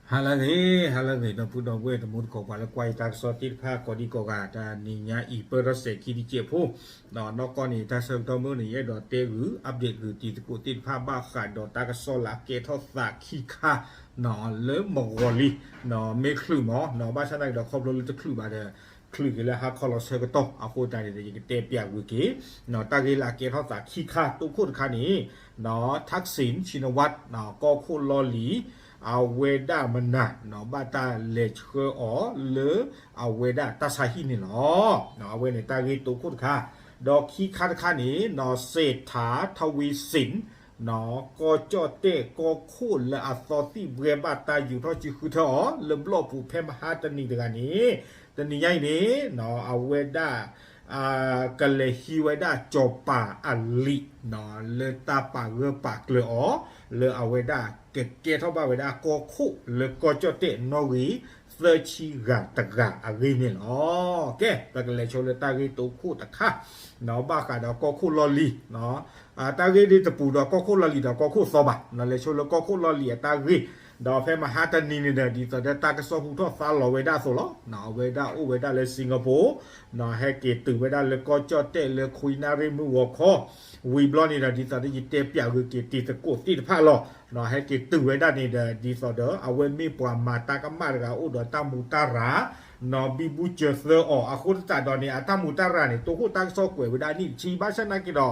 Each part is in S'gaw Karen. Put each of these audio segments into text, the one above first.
ဟါလၢအဂ့ၤ, ဟါလၢအဂ့ၤ ဒီပုၢ်ဒီဝဲၢ်တံၤသကိး ပှၤလၢကွၢ်ယတၢ်ကစီၣ်သ့ၣ်တဖၣ် ကိးဒံကိးဂၤ တနံၤညါအံၤ ပၢၢ်ထီၣ်စဲးခံတစဲးဖိ, နီၢ်ကီၢ်န့ၣ် တၢ်ဆၢကတီၢ်မုၢ်န့ၣ် ယအဲၣ်ဒိးတဲဂုာ် update ဂုာ်တံၤသကိးသ့ၣ်တဖၣ် ဘၣ်ဃးဒီးတၢ်ကစီၣ်လၢအကဲထီၣ်သးခံခါ လၢမုၢ်ဂီၤလံ, မ့ၢ်ချုးမး, ဘၣ်ဆၣ်သနာ်က့ဒီး ခီဖျိလၢတချုးဘၣ်ဒီး ချုးက့ၤလၢဟါခီလီၤဆၢကတီၢ်အဃိသတးန့ၣ်ဒီး ယကတဲပၠးဂုာ်က့ၤ တၢ်ဂ့ၢ်လၢအကဲထီၣ်သးခံခါ တိခိၣ်တခါန့ၣ် Thaksin Shinawatra ကီၢ်ခိၣ်လီၢ်လံၤ အဝဲဒၣ်မနၤ ဘၣ်တၢ်လဲၤဆှၢအီၤလၢအဝဲဒၣ်တၢ်ဆါဟံၣ်န့ၣ်လီၤ. အဝဲန့ၣ်တၢ်ဂ့ၢ်တိခိၣ်တခါ, ဒီးခံခါတခါန့ၣ် စ့ထါထဝံစ့ၣ် ကီၢ်ကၠီၣ်တဲၣ်ကီၢ်ခိၣ်လၢအသီသံၣ်ဘှဲဘၣ်တၢ်ယူးထီၣ်စုဃုထၢအီၤ လၢဘျီၣ်ပူၤဖဲမဟါတနံၤတဂၤန့ၣ်, တနံၤညါအံၤန့ၣ် အဝဲဒၣ် ကလဲၤဟံးဝဲဒၣ်စီၤပၤအလံာ် လၢတၢ်ပာ်ဂၢၢ်ပာ်ကျၢၤအီၤ လၢအဝဲဒၣ်ကကဲထီၣ်ဘၣ်ဝဲဒၣ်ကီၢ်ခိၣ်လၢကီၢ်ကၠီၣ်တဲၣ်နီၣ်ဂံၢ်သၢဆံဂၤတဂၤအဂ့ၢ်န့ၣ်လီၤ. ကဲ ပကလဲၤဆိလၢတၢ်ဂ့ၢ်တိခိၣ်တခါ ဘၣ်ဃးဒီးကီၢ်ခိၣ်လီၢ်လံၤ တၢ်ဂ့ၢ်ဒ်တပူၤဒီးကီၢ်ခိၣ်လီၢ်လံၤဒီးကီၢ်ခိၣ်သီဘၣ်, လဲၤဆိလၢကီၢ်ခိၣ်လီၢ်လံၤအတၢ်ဂ့ၢ်, ဒီးဖဲမဟါတနံၤန့ၣ်ဒီး ဒ်သိးဒီးတၢ်ကစီၣ်ဟူထီၣ်သါလီၤဝဲဒၣ်အသိးလီၤ. အဝဲဒၣ်အိၣ်ဝဲဒၣ်လၢ Singapore, ဟဲက့ၤတုၤဝဲဒၣ်လၢကီၢ်ကၠီၣ်တဲၣ်လၢခွံနၣ်ရံၣ်မုၢ်ဂီၤခီ, ဝံၤဘျီန့ၣ်ဒီး ဒ်သိးဒီးယတဲပၠးဂုာ်က့ၤတံၤသကိးသ့ၣ်တဖၣ်လီၤ. ဟဲက့ၤတုၤဝဲဒၣ်န့ၣ်ဒီး ဒ်သိးဒီး အဝဲမ့ၢ်ပှၤမၤတၢ်ကမၣ်တဂၤအိၣ်ဒီးတၢ်မူးတၢ်ရၤ နီၢ်ဘံဘူစၢၤသၢအီၤ အဃိသတးဒီးန့ၣ် အတၢ်မူးတၢ်ရၤန့ၣ် တိခိၣ်တၢ်ကစီၣ်ကွဲးဝဲဒၣ်နံၣ်တဆံ ဘၣ်ဆၣ်သနာ်က့ဒီး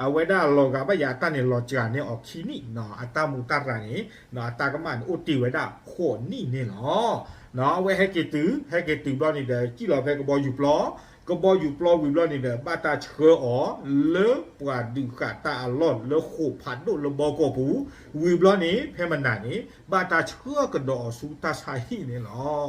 အဝဲဒၣ်လီၤဂာ်ဘၣ်ယၤအတၢ်န့ၣ် လီၤစှၤန့ၢ်အီၤခံနံၣ်, အတၢ်မူးတၢ်ရၤန့ၣ် အတၢ်ကမၣ်န့ၣ် အိၣ်တ့ၢ်ဝဲဒၣ်ဃိးနံၣ်န့ၣ်လီၤ. အဝဲဟဲက့ၤတုၤ ဟဲက့ၤတုၤဘျီန့ၣ်ဒီး စံၣ်လီၤဖဲကဘီယူၤပျီ, ကဘီယူၤပျီဝံၤဘျီန့ၣ်ဒီး ဘၣ်တၢ်ဆှၢအီၤ လၢပှၤဒုးဃာ်တၢ်အလီၢ်လၢဃိာ်ဖးဒိၣ်လၢဘီကီၢ်ပူၤ, ဝံၤဘျီန့ၣ် ဖဲမနၤန့ၣ် ဘၣ်တၢ်ဆှၢကဒီးအီၤဆူတၢ်ဆါဟံၣ်န့ၣ်လီၤ.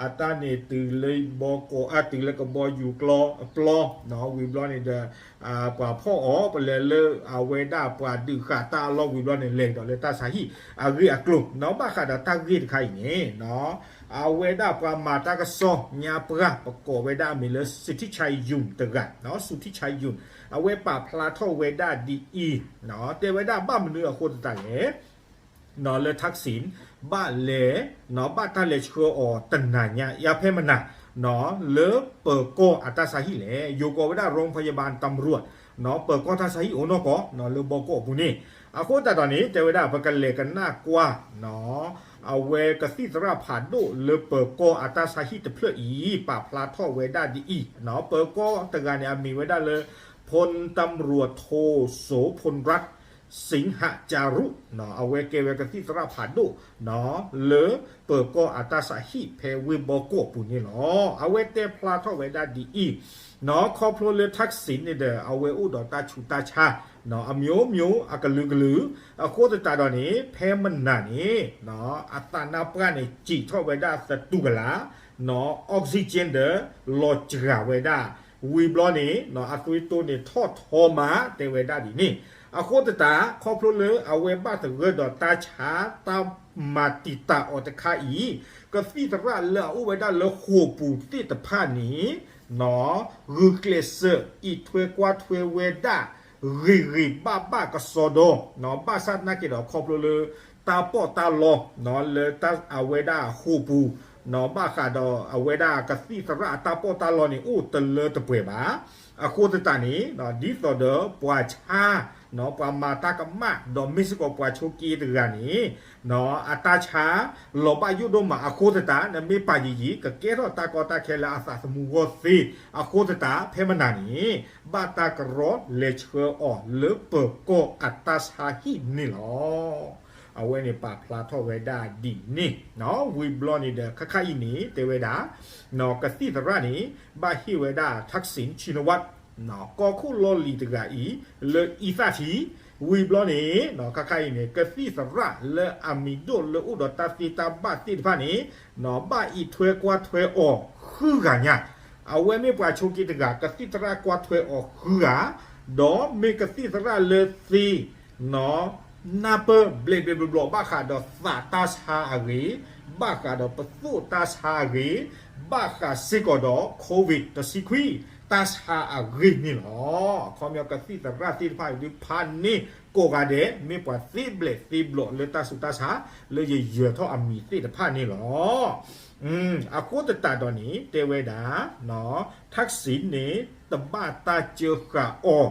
အတၢ်န့ၣ်တုၤလၢဘီကီၢ် အတုၤလၢကဘီယူၤကျီအပျီ, ဝံၤဘျီန့ၣ်ဒီး ပှၤဖီၣ်အီၤပလဲၤလၢအဝဲဒၣ်ပှၤဒုးဃာ်တၢ်အလီၢ်ဝံၤဘျီန့ၣ် လဲၤကဒီးလၢတၢ်ဆါဟံၣ်အဂ့ၢ်အကျိၤ, ဘၣ်ဃးဒီးတၢ်ဂ့ၢ်တခါအံၤန့ၣ် အဝဲဒၣ်ပှၤမၤတၢ်ကစီၣ်ညါပှၢ် ပကိးဝဲဒၣ်အမံၤလၢ Suthit Chaiyun တဂၤ, Suthit Chaiyun အဝဲပာ်ဖျါထီၣ်ဝဲဒၣ်ဒ်အံၤ, တဲဝဲဒၣ်ဘၣ်မနုၤအဃိသတးလဲၣ် လၢ Thaksin ဘၣ်လဲၤ ဘၣ်တၢ်လဲၤဆှၢအီၤတနၤညါ ယၤဖဲမနၤ လၢပၢၤကီၢ်အတၢ်ဆါဟံၣ်လဲၣ်, ယိၤကိးဝဲဒၣ် โรงพยาบาลตำรวจ ပၢၤကီၢ်တၢ်ဆါဟံၣ်အိၣ်နီၢ်ကီၢ် လၢဘီကီၢ်အပူၤန့ၣ်, အဃိသတးဒီးန့ၣ် တဲဝဲဒၣ် ပကလဲၤကနၣ်ကွၢ် အဝဲကသံၣ်သရၣ်ဖးဒိၣ်လၢပၢၤကီၢ်အတၢ်ဆါဟံၣ်တဖျၢၣ်အံၤ ပာ်ဖျါထီၣ်ဝဲဒၣ်ဒ်အံၤ, ပၢၤကီၢ်တဂၤန့ၣ် အမံၤဝဲဒၣ်လၢ พลตำรวจโท โสภณรัตน์ สิงหจารุ အဝဲကဲဝဲကသံၣ်သရၣ်ဖးဒိၣ် လၢပၢၤကီၢ်အတၢ်ဆါဟံၣ်ဖဲဝ့ၢ်ဘီကီၢ်အပူၤန့ၣ်လီၤ. အဝဲတဲဖျါထီၣ်ဝဲဒၣ်ဒ်အံၤ, ခီဖျိလၢ Thaksin န့ၣ်ဒီး အဝဲအိၣ်ဒီးတၢ်ဆူးတၢ်ဆါ အမျိုးမျိုး အကလုာ်ကလုာ်, အဃိသတးဒီးန့ၣ် ဖဲမနၤန့ၣ် အသးနါပှၢ်န့ၣ် စံးထီၣ်ဝဲဒၣ်သတူၢ်ကလာ်, oxygen ဒီး လီၤစှၤဝဲဒၣ်, ဝံၤဘျီန့ၣ် အသွံတိၢ်န့ၣ်ထီၣ်ထီမး တဲဝဲဒၣ်ဒ်န့ၣ်, အဃိသတး ခီဖျိလၢအဝဲဘၣ်သဂၢၢ်ဒီးတၢ်ဆါတၢ်မၤတံာ်တာ်အီၤတခါအံၤ, ကသံၣ်သရၣ်လၢအအိၣ်ဝဲဒၣ်လၢဃိာ်ပူၤသ့ၣ်တဖၣ်န့ၣ် ဂုာ်ကျဲးစၢးအံးထွဲကွၢ်ထွဲဝဲဒၣ် ဂ့ၤဂ့ၤဘၣ်ဘၣ်ကစီဒီ, ဘၣ်ဆၣ်သနာ်က့ဒီး ခီဖျိလၢ တၢ်ပီးတၢ်လီ လၢအဝဲဒၣ်ဃိာ်ပူၤ, ဘၣ်ဃးဒီးအဝဲဒၣ်ကသံၣ်သရၣ်အတၢ်ပီးတၢ်လီန့ၣ် အိၣ်တလၢတပှဲၤဘၣ်. အဃိသတးန့ၣ် ဒ်သိးဒီးပှၤဆါ ပှၤမၤတၢ်ကမၣ် ဒီးမ့ၢ်စ့ၢ်ကီးပှၤဆိးက့တဂၤန့ၣ် အတၢ်ဆါ လီၤဘၣ်ယိၣ်ဒိၣ်မးအဃိသတး နမ့ၢ်ပာ်ယံာ်ယံာ် ကကဲထီၣ်တၢ်ကီတၢ်ခဲလၢအသးသမူဂီၢ်သ့, အဃိသတး ဖဲမနၤန့ၣ် ဘၣ်တၢ်ကရီလဲၤဆှၢအီၤလၢပၢၤကီၢ်အတၢ်ဆါဟံၣ်န့ၣ်လီၤ. အဝဲန့ၣ်ပာ်ဖျါထီၣ်ဝဲဒၣ်ဒ်န့ၣ်, ဝံၤဘျီန့ၣ်ဒီး ခါခါအံၤန့ၣ် တဲဝဲဒၣ် ကသံၣ်သရၣ်န့ၣ် ဘၣ်ဟ့ၣ်ဝဲဒၣ် Thaksin Shinawatra ကီၢ်ခိၣ်လီၢ်လံၤတဂၤအံၤ လၢအံသၣ်ထံ, ဝံၤဘျီန့ၣ် ခါခါအံၤန့ၣ် ကသံၣ်သရၣ်လၢအမံၤဒိၣ်လၢအိၣ်ဒီးတၢ်သ့တၢ်ဘၣ်သ့ၣ်တဖၣ်န့ၣ် ဘၣ်အံးထွဲကွၢ်ထွဲအီၤဃုဂၤညါ, အဝဲမ့ၢ်ပှၤဆိးက့တဂၤ ကသံၣ်သရၣ်ကွၢ်ထွဲအီၤဃုဂၤ, ဒီးမ့ၢ်ကသံၣ်သရၣ်လၢသ့ နၢ်ပၢၢ်ဘျဲးဘျဲးဘျီဘျီ ဘၣ်ဃးဒီးသးတၢ်ဆါအဂ့ၢ်, ဘၣ်ဃးဒီးပသိၣ်တၢ်ဆါအဂ့ၢ်, ဘၣ်ဃးစ့ၢ်ကီးဒီး COVID တဆံခွံ တၢ်ဆါအဂ့ၢ်န့ၣ်လီၤ. အခီပညီကသံၣ်သရၣ်သ့ၣ်တဖၣ်အံၤဒုးဖးန့ၢ်ကိးဂၤဒဲး မ့ၢ်ပှၤသ့ဘျဲးသ့ဘျီးလၢတၢ်ဆူးတၢ်ဆါ လၢယယၢၤထီၣ်အမံၤသ့ၣ်တဖၣ်န့ၣ်လီၤ. အဃိသတးဒီးန့ၣ် တဲဝဲဒၣ် ထၢၣ်စံၣ်န့ၣ် တဘၣ်တၢ်စၢဃာ်အီၤ ဒ်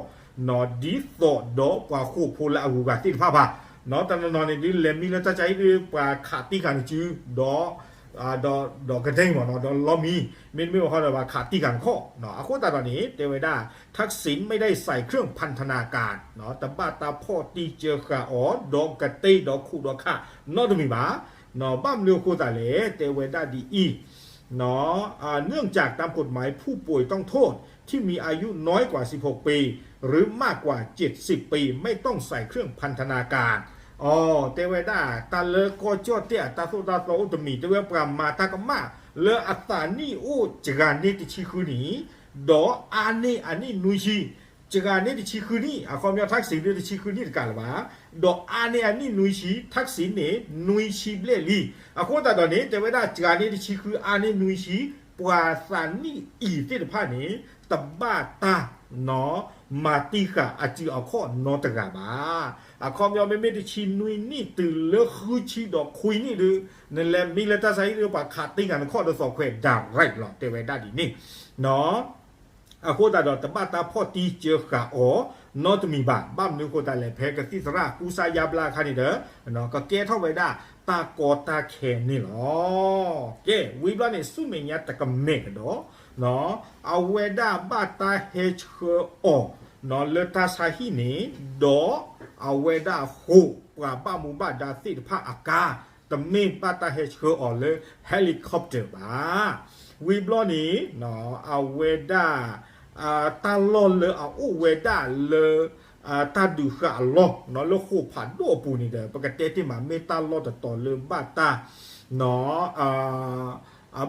သိးဒီးပှၤဃိာ်ဖိလၢအဂုၤအဂၤသ့ၣ်တဖၣ်ဘၣ်. တနီၤနီၤန့ၣ်ဒုးလဲၤမံလၢတၢ်ဆါဟံၣ်ဒုး ပှၤခးတံၢ်ဃာ်နစု ဒီး ဒီးကတဲမ့ၢ်နီၤ ဒီးလီမံၤ မ့တမ့ၢ်ဘၣ်ဃီဒီးပှၤခးတံၢ်ဃာ်နခီၣ်. အဃိသတးဒီးန့ၣ် တဲဝဲဒၣ် ထၢၣ်စံၣ် မ့ၢ်ဒၣ်စဲး เครื่องพันธนาการ တဘၣ်တၢ်ဖီၣ်တံၢ်စၢဃာ်အီၤ ဒီးကတဲဒီးခူၣ်ဒီးခးနီတမံၤဘၣ်. ဘၣ်မနုၤအဃိသတးလဲၣ် တဲဝဲဒၣ်ဒ်အံၤ เนื่องจากตามกฎหมายผู้ป่วยต้องโทษที่มีอายุน้อยกว่าสิบหกปีหรือมากกว่าเจ็ดสิบปีไม่ต้องใส่เครื่องพันธนาการ အီၤ တဲဝဲဒၣ် တၢ်လၢကီၢ်ကၠီၣ်တဲၣ်အတၢ်သိၣ်တၢ်သီအိၣ်တမံၤ တဲဝဲပှၤမၤတၢ်ကမၣ်လၢအသးနံၣ်အိၣ်စှၤန့ၢ်တဆံဃုနံၣ် ဒီးအါန့ၢ်အနံၣ်နွံဆံ စှၤန့ၢ်တဆံဃုနံၣ် အခီပညီ ထၢၣ်စံၣ်ဒုးတဆံဃုနံၣ်တကးလၢၤဘၣ်, ဒီးအါန့ၢ်အနံၣ်နွံဆံ ထၢၣ်စံၣ်န့ၣ် နွံဆံဘျဲၣ်လံ. အဃိသတးဒီးန့ၣ် တဲဝဲဒၣ်စှၤန့ၢ်တဆံဃု အါန့ၢ်နွံဆံ ပှၤသးနံၣ်အံၤသ့ၣ်တဖၣ်န့ၣ် တဘၣ်တၢ် မၤတံၢ်ဃာ်အစုအခီၣ်နီတဂၤဘၣ်. အခီပညီမ့မ့ၢ်တဆံနွံနံၣ်တုၤလၢဃုဆံဒီးခွံနံၣ်ဒုး နလဲၤမံလၢတၢ်ဆါဟံၣ်ဒုး ပှၤခးတံၢ်ဃာ်နခီၣ်ဒီးသီၣ်ခွဲး direct လီၤ တဲဝဲဒၣ်ဒ်န့ၣ် အဃိသတးဒီးတဘၣ်တၢ်ဖီၣ်တံၢ်စၢဃာ်အီၤနီတမံၤဘၣ်. ဘၣ်မနုၤအဃိသတးလဲၣ် ဖဲကသံၣ်သရၣ်ကူစါယါဘျါအခါန့ၣ်ဒီး ကကဲထီၣ်ဝဲဒၣ်တၢ်ကီတၢ်ခဲန့ၣ်လီၤ. ကဲ ဝံၤဘျီန့ၣ် ဆူမဲာ်ညါတကမဲာ်ကဒီး အဝဲဒၣ်ဘၣ်တၢ်ဟဲဆှၢအီၤ လၢတၢ်ဆါဟံၣ်န့ၣ် ဒီးအဝဲဒၣ်ဃိာ်ပှၤဘၣ်မူဘၣ်ဒါသ့ၣ်တဖၣ်အကါ တမ့ၢ်ဘၣ်တၢ်ဟဲဆှၢအီၤလၢ helicopter ဘၣ်. ဝံၤဘျီန့ၣ် အဝဲဒၣ် တၢ်လီၢ်လၢအအိၣ်ဝဲဒၣ်လၢ တၢ်ဒုးဃာ်အလီၢ် လၢဃိာ်ဖးဒိၣ်အပူၤန့ၣ်ဒီး ပကတဲတ့ၢ်မး မ့ၢ်တၢ်လီၢ်တတီၤလၢဘၣ်တၢ်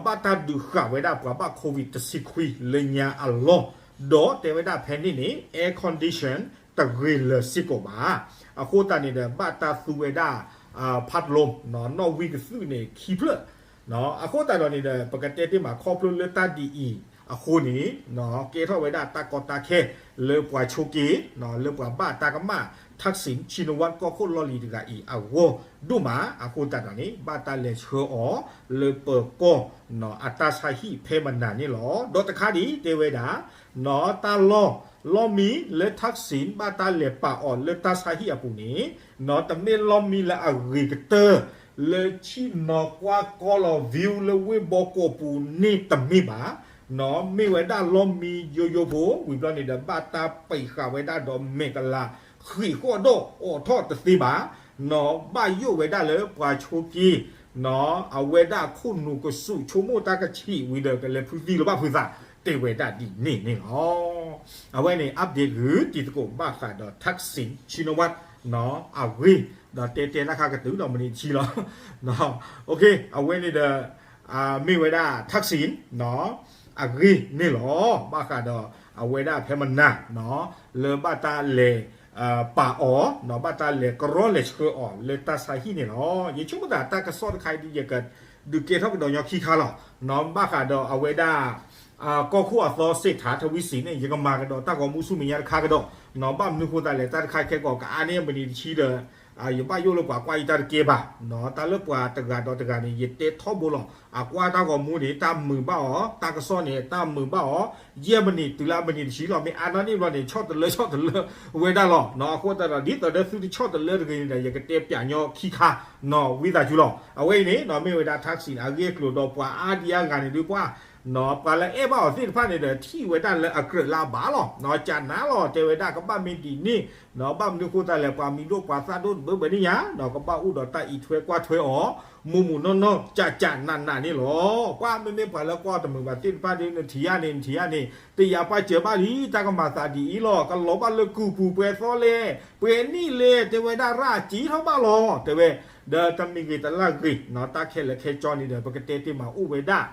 ဘၣ်တၢ်ဒုးဃာ်ဝဲဒၣ်ပှၤဘၣ် COVID တဆံခွံလၢညါအလီၢ်, ဒီးတဲဝဲဒၣ်ဖဲန့ၣ်န့ၣ် air condition တဂ့ၤလၢၤစ့ၢ်ကီးဘၣ်. အဃိသတးန့ၣ်ဒီး ဘၣ်တၢ်သူဝဲဒၣ် พัดลม နီၣ်ဝံကသုၣ်န့ၣ်ခံဖျၢၣ် အဃိသတးဒီးန့ၣ်ဒီး ပကတဲတ့ၢ်မး ခီဖျိလၢတၢ်ဒ်အံၤအဃိန့ၣ် ကဲထီၣ်ဝဲဒၣ်တၢ်ကီတၢ်ခဲ လၢပှၤဆိးက့ လၢပှၤဘၣ်တၢ်ကမၣ် ထၢၣ်စံၣ် ရှံၣ်နဝၣ် ကီၢ်ခိၣ်လီၢ်လံၤတဂၤအံၤအဂီၢ်ဒိၣ်မး. အဃိသတးဒီးန့ၣ် ဘၣ်တၢ်လဲၤဆှၢအီၤလၢပၢၤကီၢ် အတၢ်ဆါဟံၣ်ဖဲမနၤန့ၣ်လီၤ. ဒီးတခါဒ်တဲဝဲဒၣ် တၢ်လီၢ် လီၢ်မံလၢထၢၣ်စံၣ် ဘၣ်တၢ်လဲၤပာ်အီၤလၢတၢ်ဆါဟံၣ်အပူၤန့ၣ် တမ့ၢ်လီၢ်မံလၢအဂ့ၤကတၢၢ် လၢဆ့ၣ်နီၤကွၢ်ကီၢ်လီၤ view လၢဝ့ၢ်ဘီကီးပူၤန့ၣ်တမ့ၢ်ဘၣ်. မ့ၢ်ဝဲဒၣ်လီၢ်မံယိယိဖိ ဝံၤဘျီန့ၣ်ဒီး ဘၣ်တၢ်ပံးဃာ်ဝဲဒၣ်ဒီးမဲာ်ကလၤ ဃံးဃီၣ်ဒီးအိးထီၣ်တသ့ဘၣ်. ဘၣ်ယိၣ်ဝဲဒၣ်လၢပှၤဆိးက့ အဝဲဒၣ်ခိၣ်နူာ်ကစူး ဆိကမိၣ်တၢ်ကဆံးဝံၤဒီး ကလဲၤဖုသံလၢၤဘၣ်ဖုသး တဲဝဲဒၣ်ဒ်န့ၣ်န့ၣ်လီၤ. အဝဲန့ၣ် update ဂုာ်တံၤသကိးဘၣ်ဃးဒီး ထၢၣ်စံၣ် ရှံၣ်နဝၣ် အဂ့ၢ် ဒီးတဲတဲတၢ်ခါကတုၤဒီးမနုၤတဆံလီၤ. အဝဲန့ၣ်ဒီး မ့ၢ်ဝဲဒၣ် ထၢၣ်စံၣ် အဂ့ၢ်န့ၣ်လီၤ. ဘၣ်ဃးဒီးအဝဲဒၣ်ဖဲမနၤ လၢဘၣ်တၢ်လဲၤ ပာ်အီၤ ဘၣ်တၢ်လဲၤကရီလဲၤဆှၢအီၤလၢတၢ်ဆါဟံၣ်န့ၣ်လီၤ. ယဆိကမိၣ်သးတၢ်ကစီၣ်တခါအံၤဒ် ယကဒုးကဲထီၣ်ကဒီးညီခံခါလီၤ. ဘၣ်ဃးဒီးအဝဲဒၣ် ကီၢ်ခိၣ်အသီ စ့းထးထဝံစံၣ်န့ၣ် ယကမၤကဒီးတၢ်ဂီၤမူဆူမဲာ်ညါတခါကဒီး ဘၣ်မနုၤဃိသတးလဲၣ် တၢ်တခါခဲကီးကအါန့ၢ်မံးနံးတဆံဒီး ယဘၣ်ယိၣ်လၢပှၤကွၢ်ယတၢ်တကဲဘၣ်. တၢ်လၢပှၤတဂၤဒီးတဂၤန့ၣ် ယတဲထီဘိလီၤ. အကွၢ်တၢ်ဂီၤမူန့ၣ် တၢ်မုာ်ဘၣ်အီၤ, တၢ်ကစီၣ်န့ၣ် တၢ်မုာ်ဘၣ်အီၤ, ယဲၢ်မံးနံးတုၤလၢအမံးနံးတဆံလီၤ. မ့ၢ်အါနီၢ်န့ၣ်ဘျီန့ၣ် ဆီၣ်တလၢဆီၣ်တလၢဝဲဒၣ်လီၤ. အဃိသတးဒီး ဒ်သိးဒီးသုတဆီၣ်တလၢတဂ့ၤန့ၣ်ဒီး ယကတဲပၠးညီခံခါ ဝံသးစူၤလီၤ. အဝဲအံၤန့ၣ်မ့ၢ်ဝဲဒၣ် ထၢၣ်စံၣ် အဂ့ၢ်အကျိၤဒီးပှၤအါဒံအါဂၤန့ၣ်ဒုးပှၤ ပှၤလၢအဲၣ်ဘၣ်အီၤသ့ၣ်တဖၣ်န့ၣ်ဒီး ထံၣ်ဝဲဒၣ်လၢအကြၢးလၢအဘၣ်လီၤ. ကနၤလီၤ တဲဝဲဒၣ်ကဘၣ်မ့ၢ်ဒ်န့ၣ် ဘၣ်မနုၤဃိသတးလဲၣ် ပှၤမံၤဒိၣ်ပှၤသၣ်ဒိၣ်တဘၢဘၢန့ၣ်ညါ ဒီးကဘၣ်အိၣ်ဒီးတၢ်အံးထွဲကွၢ်ထွဲအီၤ မုာ်မုာ်နီၢ်နီၢ် ကၠးကၠးနးနးန့ၣ်လီၤ. ပှၤမ့မ့ၢ်ပှၤလၢကွၢ်တမုာ်ဘၣ်သ့ၣ်တဖၣ်ဒ် နထံၣ်ယါန့ၣ် နထံၣ်ယါန့ၣ် တယာ်ပာ်စၢၤဘၣ်လံ တၢ်ကမၤသးဒ်အံၤလီၤ. ကလီၤဘၣ်လၢကုၢ်ပူၤပှဲၤသီလဲၣ် ပှဲၤနံၣ်လဲၣ် တဲဝဲဒၣ်ရၣ်စံးထီၣ်ဘၣ်လီၤ တဲဝဲ ဒီးတမံၤဂ့ၤတလၢ်ဂ့ၤ တၢ်ခဲလၢာ်ခဲဆ့န့ၣ်ဒီး ပကတဲတ့ၢ်မးအိၣ်ဝဲဒၣ်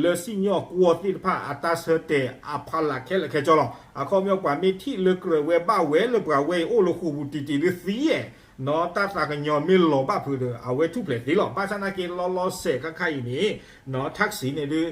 လၢစံၣ်ညီၣ်ကွီၢ်သ့ၣ်တဖၣ်အတၢ်ဆၢတဲာ်အဖီလာ်ခဲလၢာ်ခဲဆ့လီၤ. အခီပညီပှၤမ့ၢ်ထံၣ်လၢကြၢးဝဲဘၣ်ဝဲလၢပှၤဝဲအံၤ အိၣ်လၢဃိာ်ပူၤတံၢ်တံၢ်လၢသံယဲၢ် နီၢ် တၢ်သးကညီၤမ့ၢ်လီၤဘၣ်ဖုးဒီး အဝဲထူၣ်ဖျဲးသ့လီၤ. ဘၣ်ဆၣ်နာ်က့ လီၤလီၤဆဲးခါခါအံၤန့ၣ် နီၢ် Thaksin န့ၣ်ဒုး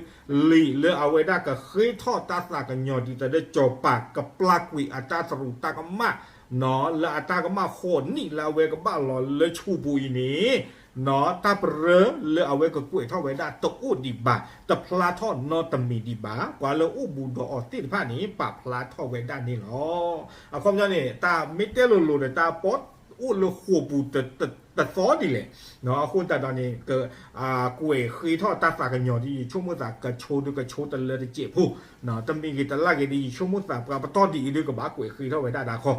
လံာ်လၢအဝဲဒၣ်ကဃ့ထီၣ်တၢ်သးကညီၤ ဒ်သိးဒီးစီၤပၤကပျၢ်ကွံာ်အတၢ်သရူးတၢ်ကမၣ် နီၢ် လၢအတၢ်ကမၣ်ဃိးနံၣ်လၢအဝဲကဘၣ်လီၤလၢဆူးပူၤအံၤန့ၣ် နီၢ် တၢ်ပရၢလၢအဝဲကကွဲးထီၣ်ဝဲဒၣ်တအိၣ်ဒံးဘၣ်, တဖျါထီၣ်နီတမံၤဒံးဘၣ်. ပှၤလၢအိၣ်ဘူးဒီးအီၤသ့ၣ်တဖၣ်န့ၣ် ပာ်ဖျါထီၣ်ဝဲဒၣ်န့ၣ်လီၤ. အခီပညီန့ၣ် တၢ်မ့ၢ်တဲလိၤလိၤဒီး တၢ်ပီအိၣ်လၢဃိာ်ပူၤတသီဒ်လဲၣ်. အဃိသတးဒီးန့ၣ် ကွဲးဃ့ထီၣ်တၢ်သးကညီၤဒ် ယဆိကမိၣ်သး ကဆိဒုးကဆိတလၢတစဲးဖိ, တမံၤဂ့ၤတလၢ်ဂ့ၤဒ် ယဆိကမိၣ်သး ပှၤပတီၢ်ဒ်အံၤဒုး ကဘၣ်ကွဲးဃ့ထီၣ်ဝဲဒၣ်ဒၣ်ခီ,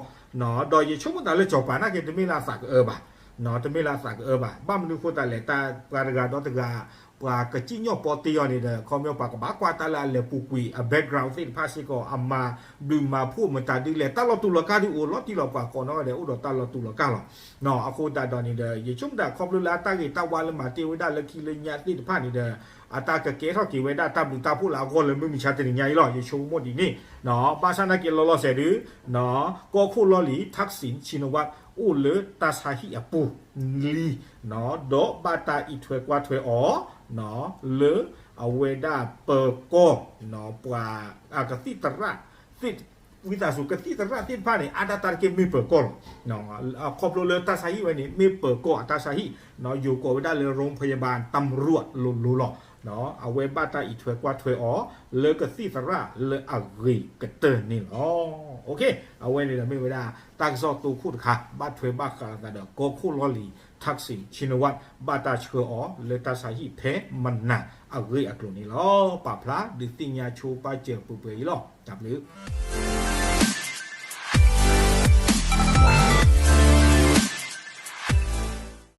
ဒီးယဆိကမိၣ်သးလၢစီၤပၤနာ်က့ တမ့ၢ်လၢအသးကအၢဘၣ်, တမ့ၢ်လၢအသးကအၢဘၣ်. ဘၣ်မနုၤအဃိသတးလဲၣ်, တၢ်ပှၤတဂၤဒီးတဂၤ ပှၤကစံၣ်ညီၣ်ပီတ့အီၤန့ၣ်ဒီး ခီပညီပှၤကဘၣ်ကွၢ်တၢ်လၢအလဲၤပူၤကွံာ် အ background သ့ၣ်တဖၣ်စ့ၢ်ကီး အမၤဘျုးမၤဖှိၣ်မတၤဒ်လဲၣ်. တၢ်လီၤတူာ်လီၤကာ်ဒုးအိၣ်လီၤတံၢ်လီၤ ပှၤကိးနီၣ်ဂၤဒဲးအိၣ်ဒီးတၢ်လီၤတူာ်လီၤကာ်လီၤ. အဃိသတးဒီးန့ၣ်ဒီး ယဆိကမိၣ်သးခီဖျိလၢအတၢ်ဂ့ၤတၢ်ဝါလၢမၤတ့ၢ်ဝဲဒၣ်လၢခံလၢညါသ့ၣ်တဖၣ်န့ၣ်ဒီး အတၢ်ကကဲထီၣ်က့ၤဝဲဒၣ်တၢ်ဘျုးတၢ်ဖှိၣ်လၢအဂီၢ်လၢမုၢ်မဆါတနံၤညါအံၤလီၤ. ယဆိကမိၣ်ဒ်န့ၣ်, ဘၣ်ဆၣ်နာ်က့ လီၤလီၤဆဲးဒုး ကီၢ်ခိၣ်လီၢ်လံၤ Thaksin Shinawatra အိၣ်လၢတၢ်ဆါဟံၣ်အပူၤလံ, ဒီးဘၣ်တၢ်အံးထွဲကွၢ်ထွဲအီၤ လၢအဝဲဒၣ်ပၢၤကီၢ် ပှၤကသံၣ်သရၣ်သ့ၣ်, ဝံသးစူၤ ကသံၣ်သရၣ်သ့ၣ်တဖၣ်န့ၣ် အါဒၣ်တၢ်တက့ၢ် မ့ၢ်ပၢၤကီၢ်လီၤ. ခီဖျိလၢတၢ်ဆါဟံၣ်ဝဲန့ၣ် မ့ၢ်ပၢၤကီၢ်အတၢ်ဆါဟံၣ်, ယိၤကိးဝဲဒၣ်လၢ โรงพยาบาลตำรวจ လိၤလိၤလီၤ. အဝဲဘၣ်တၢ်အံးထွဲကွၢ်ထွဲအီၤ လၢကသံၣ်သရၣ်လၢအဂ့ၤကတၢၢ်န့ၣ်လီၤ. အဝဲန့ၣ်ဒီးမ့ၢ်ဝဲဒၣ် တၢ်ကစီၣ်တိခိၣ်တခါ ဘၣ်ထွဲဘၣ်ဃးလိာ်သးဒီး ကီၢ်ခိၣ်လီၢ်လံၤ Thaksin Shinawatra ဘၣ်တၢ်ဆှၢအီၤလၢတၢ်ဆါဟံၣ်ဖဲမနၤအဂ့ၢ်အကျိၤန့ၣ်လီၤ. ပာ်ဖျါဒုးသ့ၣ်ညါဆိပာ်စၢၤပှဲၤပှဲၤအံၤလီၤ. တၢ်ဘျုး